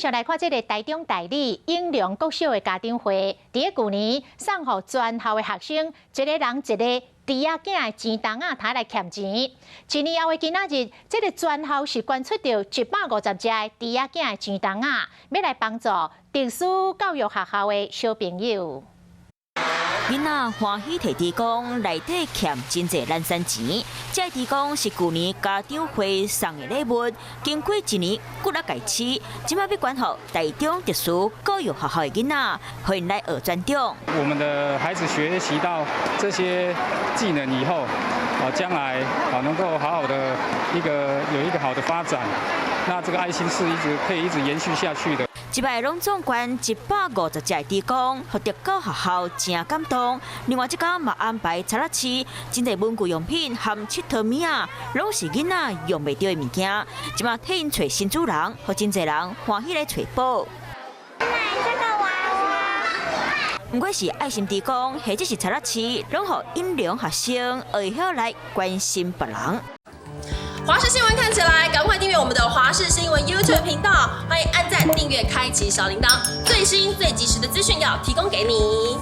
續來看這个台中大里永良國小的家長會，佇咧舊年送予全校的學生，一个人一个豬仔囝的錢筒仔，通來儉錢。一年後的今仔日，這个全校是捐出著150隻的豬仔囝的錢筒仔，欲來幫助特殊教育學校的小朋友。囡仔歡喜提豬公，內底儉真濟懶散錢。這豬公是舊年家長會送的禮物，經過一年骨力改飼，這擺欲捐予台中特殊教育學校的囡仔，予𪜶來學專長。我們的孩子學習到這些技能以後，啊，將來啊能夠好好的一個有一個好的發展，那這個愛心是一直可以一直延續下去的。這擺攏總捐150隻豬公，予特教學校誠感動。另外，這工嘛安排賊仔市，真濟文具用品和𨑨迌物仔，攏是囡仔用袂著的物件。這擺替𪜶揣新主人，予真濟人歡喜來揣寶。買這個娃娃。毋管是愛心豬公，或者是賊仔市，攏予永良學生會曉來關心別人。華視新聞看起來，趕快訂閱我們的華視新聞 YouTube 頻道，歡迎按讚、訂閱、開啟小鈴鐺，最新最及時的資訊要提供給你。